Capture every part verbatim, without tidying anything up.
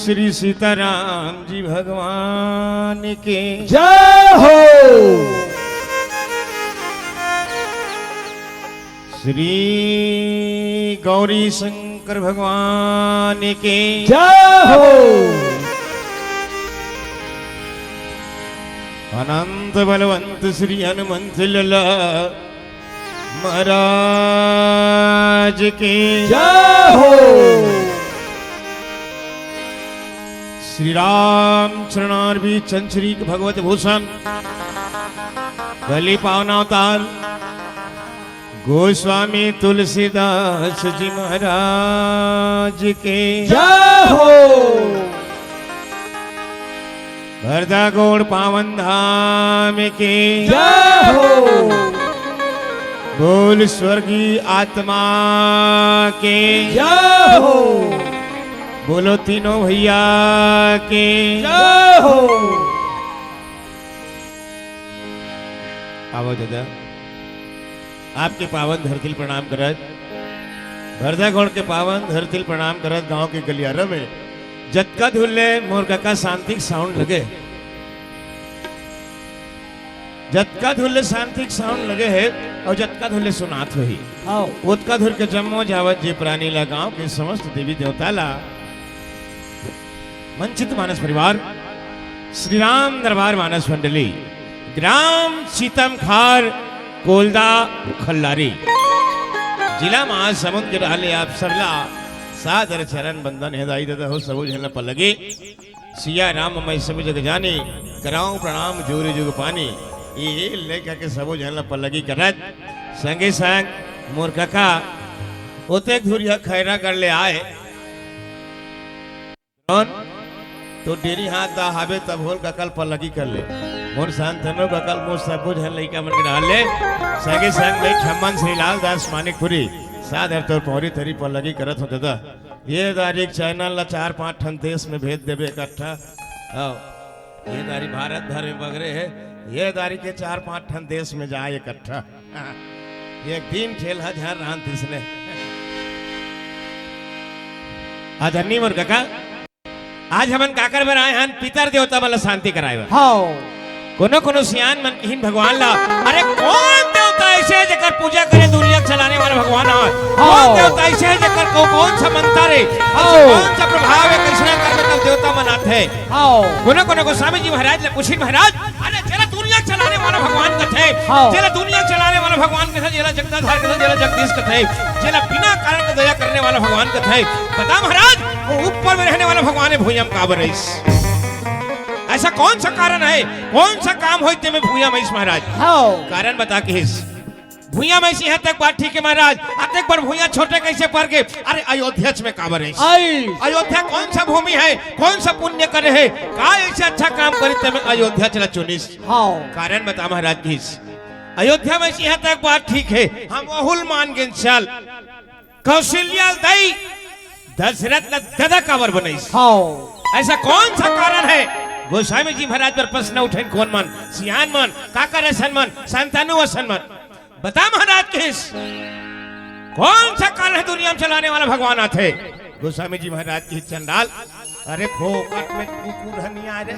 श्री सीताराम जी भगवान के जय हो। श्री गौरी शंकर भगवान के जय हो। अनंत बलवंत श्री हनुमंत लला महाराज के जय हो। श्री राम चरणारविंद चंचरीक भगवत भूषण बलि पावनावतार गोस्वामी तुलसीदास जी महाराज के जय हो। भरदागोड़ पावन धाम के जय हो। बोल स्वर्गीय आत्मा के जय हो। बोलो तीनों भैया के जय हो। आवो दादा, आपके पावन धरती ल प्रणाम करत, भरदागोड़ के पावन धरती ल प्रणाम करत, गांव के गलियारा में जतका धुन ले मोर कका शांति के साउंड लगे, जतका धुन ले शांति के साउंड लगे हे अउ जतका धुन ले सुनात होही, आओ। ओतका धुन के जम्मो जावत जे प्राणी ला, गांव के समस्त देवी देवता ला, मंचित मानस परिवार, श्री राम दरबार मानस मंडली, ग्राम सीतमखार, कोलदा खल्लारी, जिला महासमुंद के रहले आप सबला सादर चरण बंदन हे दाई ददा हो, सबो झन ल पल्लगी। सिया राम मैं सब जग जानी, कराऊं प्रणाम जोर जुग पानी। ये लेकर के सबो झन ल पल्लगी करत, संगे संग मोर कका ओतेक धुरिया खैरागढ़ ले आए। कौन? तो डेरी हाथ दा हावे तब होल कका ल पल्लगी कर ले। मोर शांतनु कका ल मोर सबो झन लइका मन के डाल ले। संगे संग में खम्मन श्रीलाल दास मानिकपुरी, सादर तोर पौरी तरी पल्लगी करत हो दादा। ये दारी के चैनल ला चार पांच ठन देश में भेज देबे इकट्ठा। आओ, ये दारी भारत भर में बगरे हे, ये दारी के चार पांच ठन देश में जाए इकट्ठा। एक दिन खेल ह झन रांध दिस ने। आदरणीय मोर कका, आज हमन काकर बर आए हन? पितर देवता मन ला शांति कराए बर। हाव। कोनो कोनो सियान मन किहिन भगवान ला, अरे कौन देवता ऐसे हे जेकर पूजा करे दुनिया के चलाने वाला भगवान आय? कौन हाव। देवता ऐसे हे जेकर को-, कौन सा मंत्र हे, हाव। कौन सा प्रभाव हे, कइसना करबे तब देवता मन आथे? हाव। कोनो कोनो गोस्वामी जी महाराज ला पूछिन, महाराज, अरे जेला दुनिया चलाने वाला भगवान कथे, हाव। जेला दुनिया चलाने वाला भगवान कथे, जेला जगताधार कथे, जेला जगदीश कथे, जेला बिना कारण के दया करने वाला भगवान कथे, बता महाराज, वो ऊपर में रहने वाला भगवान हे, भुइयां म काबर आइस? ऐसा कौन सा कारण हे, कौन सा काम होय तेमे भुइयां म आइस महाराज? हाव। कारण बता किहिस। भुइयां म आइस इहां तक बात ठीक हे महाराज, अतेक बड़ भुइयां छोटे कइसे पर गे? अरे अयोध्या में काबर आइस? आइस। अयोध्या कौन सा भूमि हे, कौन सा पुण्य करे हे, का ऐसे अच्छा काम करिस तेमे अयोध्या ला चुनिस? हाव। कारण बता महाराज किहिस। अयोध्या म आइस इहां तक बात ठीक हे, हम ओहू ल मान गेन चल। कौशल्या दाई दशरथ ला ददा काबर बनाइस? हाव। ऐसा कौन सा कारण हे? गोस्वामी जी महाराज बर प्रश्न उठेन, कोन मन? सियान मन, काकर असन मन, संतानु असन मन। बता महाराज किहिस, कौन सा कारण हे दुनिया म चलाने वाला भगवान आथे? गोस्वामी जी महाराज किहिस चंडाल, अरे फोकट में कुकुर ह नइ आय रे,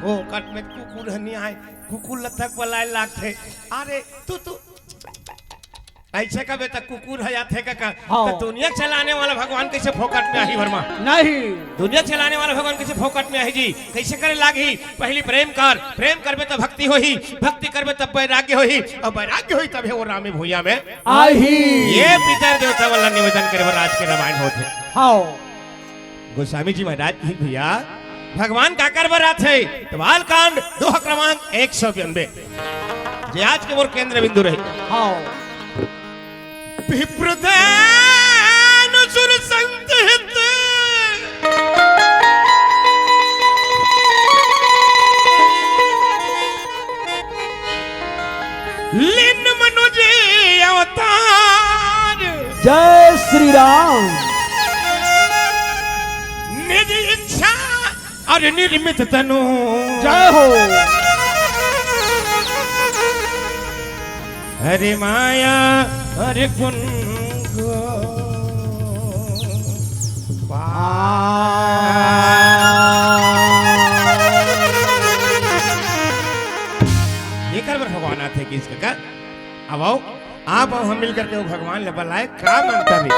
फोकट में कुकुर ह नइ आय, कुकुर ल तक बलाए लागथे। अरे तू, तू अइसे कबे त कुकुर ह आथे कका, हाव। त दुनिया चलाने वाला भगवान कइसे फोकट में आही वर्मा? नहीं। दुनिया चलाने वाला भगवान कइसे फोकट में आही जी? कइसे करे लागही? पहिली प्रेम कर, प्रेम करबे त भक्ति होही, भक्ति करबे त वैराग्य होही, अउ वैराग्य होही तभे वो रामे भुइयां में आही। ये पितर देवता वाला निवेदन करे बर आज के रामायण होथे। हाव। गोस्वामी जी महाराज किहिन भैया, भगवान काकर बर आथे? तो बालकांड दोहा क्रमांक एक सौ बयानबे, जे आज के मोर केंद्र बिंदु रही। हाव। विप्रदान सुर संत हित लीन मनुज अवतार। जय श्री राम। निज इच्छा अरे निर्मित तनु। जय हो। हरि माया हरि गुण को पा किस का? अब आओ, आप अउ हम मिल करके वो भगवान ले बलाए, का मंतर हे?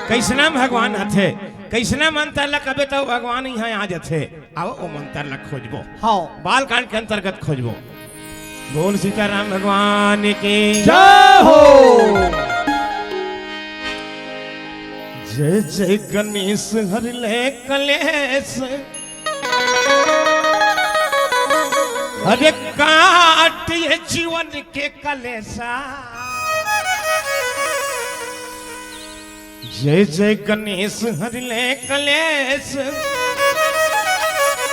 कइसना भगवान आथे? कइसना मंतर ला कबे त भगवान इहाँ आ जाथे। आओ, वो मंतर ला खोजबो। हाँ। बालकांड के अंतर्गत खोजबो। बोल सीताराम भगवान की। जय हो। जय जय गणेश हरि ले कलेश। अरे काट ये जीवन के कलेसा। जय जय गणेश हरि ले कलेश।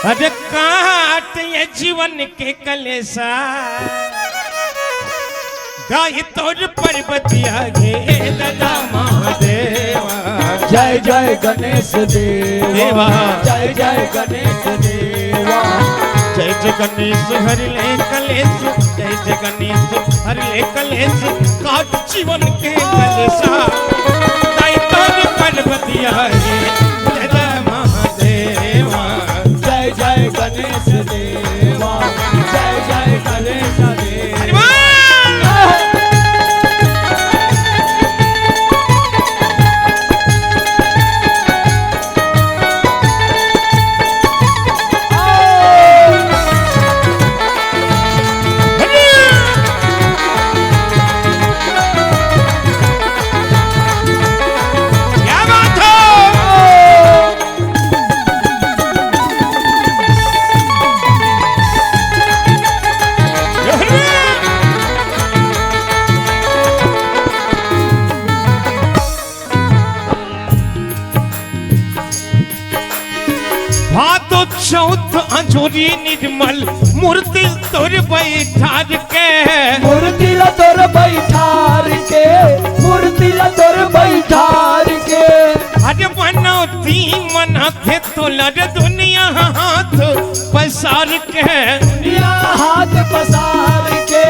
अरे काट ये जीवन के कलेसा। गाई तोर पर्वतिया गे दादा महादेवा। जय जय गणेश देवा। देवा। जय जय गणेश देवा। जय जय गणेश हरि ले कलेश। जय जय गणेश हरि ले कलेश। काट जीवन के कलेसा। गाई तोर पर्वतिया गे दादा महादेवा। जय जय गणेश देवा। जय जय गणेश देवा। हरि बोल। क्या बात है? भादो चौथ अंजोरी निर्मल, मूर्ति तोर बैठार के। मूर्ति ला तोर बैठार के, मूर्ति ला तोर बैठार के। अरे मनौती मनाथे तोला रे दुनिया हाथ पसार के। दुनिया हाथ पसार के,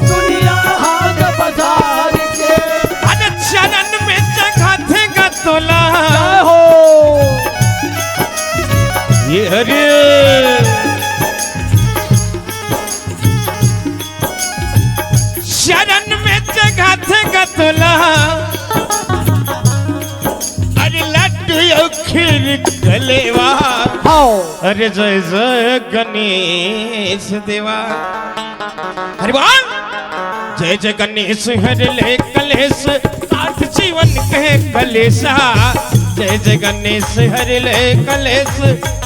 दुनिया हाथ पसार के। अरे चरण में जगह देगा तोला। जय हो। ये हरे। चरण में जगह देगा तोला। अरे लड्डू अउ खीर कलेवा। हाँ। अरे जय जय गणेश देवा। हरि बोल। जय जय गणेश हरि ले कलेश, काट जीवन के कलेसा। जय जय गणेश हरि ले कलेश,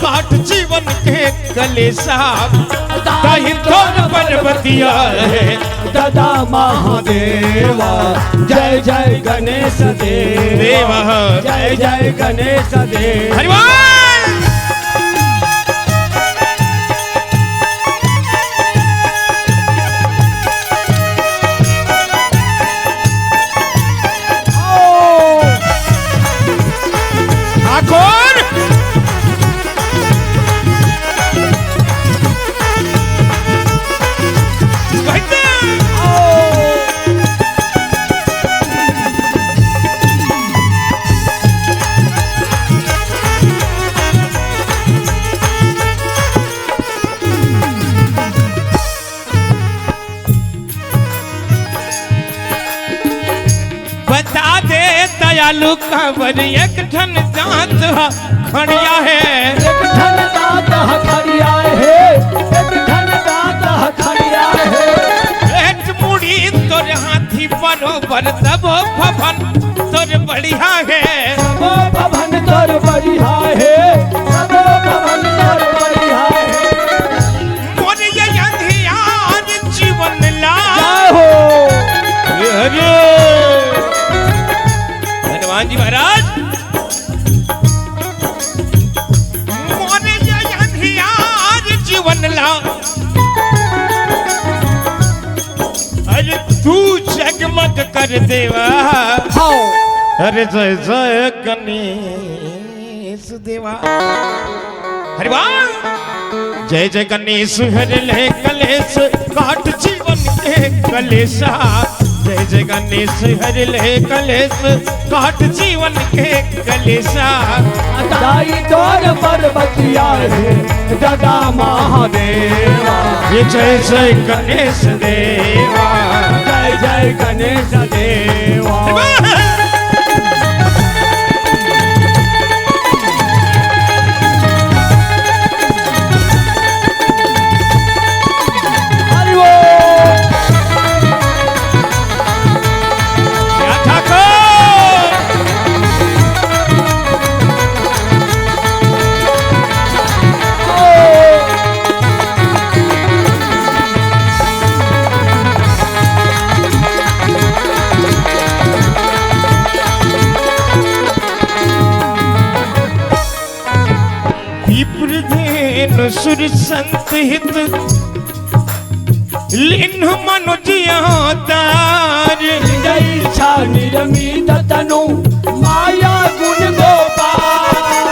काट जीवन के कलेसा। ताही तोर पर्वतिया हे दादा महादेवा। जय जय गणेश देवा। देवा। जय जय गणेश देवा। हरि बोल। ठाकुर। बता दे दयालु काबर एक ठन दांत ह खड़िया हे। एक ठन दांत ह खड़िया हे, एक ठन दांत ह खड़िया हे। पेट मुड़ी तोर हाथी बरोबर, सबो भवन तोर बढ़िया हे। सबो भवन तोर बढ़िया हे, सबो भवन तोर बढ़िया हे। मोर ये अंधियार जीवन ला। जय हो। हरे। हनुमान जी महाराज। मोर ये अंधियार जीवन ला। अरे तू जगमग कर देवा। हाँ। अरे जय जय गणेश देवा। हरि बोल। जय जय गणेश हरि ले कलेश, काट जीवन के कलेसा। जय जय गणेश हरि ले कलेश, काट जीवन के कलेशा। दाई तोर पर्वतिया हे दादा महादेवा। ये जय जय गणेश देवा। जय जय गणेश देवा। हरि बोल। या ठाकुर। विप्र धेनु सुर संत हित, लीन्हु मनुज अवतार। जय इच्छा निरमित तनु माया गुण गोपाल।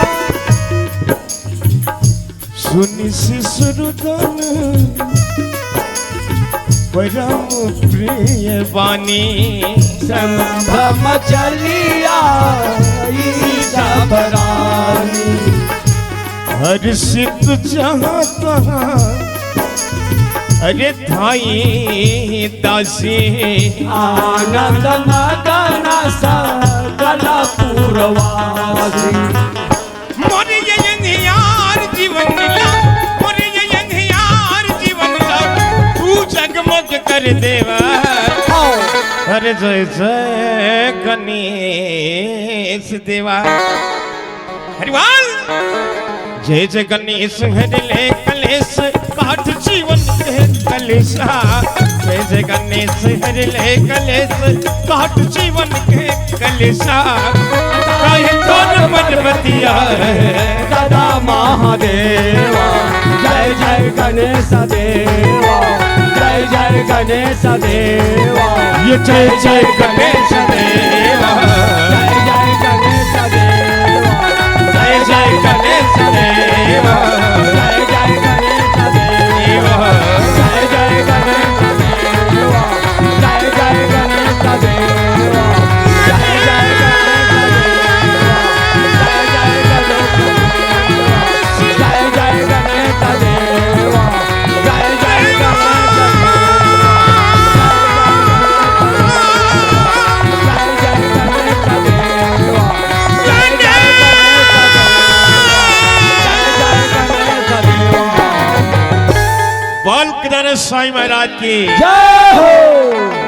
सुनि शिशुरुदन परम प्रिय बानी। संभ्रम चलिया ई सब रानी। हर्षित जहाँ तहाँ अरे धाई दासी। आनंद मगन सकल पुरवासी। मोरे ये अंधियार जीवन ला, मोरे ये अंधियार जीवन ला, तू जगमग कर देवा। हाँ। अरे जय जय गणेश देवा। हरि बोल। जय जय गणेश हरि ले कलेश, काट जीवन के कलेशा। जय जय गणेश हरि ले कलेश, काट जीवन के कलेशा। काहे तोर पर्वतिया हे दादा महादेवा। जय जय गणेश देवा। जय जय गणेश देवा। ये जय जय गणेश देवा। जय जय गणेश देवा। जय जय गणेश देवा। जय जय गणेश देवा। जय जय गणेश देवा। जय जय गणेश देवा। जय जय गणेश देवा। जय जय गणेश देवा। जय जय गणेश देवा। जय जय गणेश देवा। जय जय गणेश देवा। जय जय गणेश देवा। जय जय गणेश देवा। बोल केदारेश्वर साईं महाराज की। जय हो।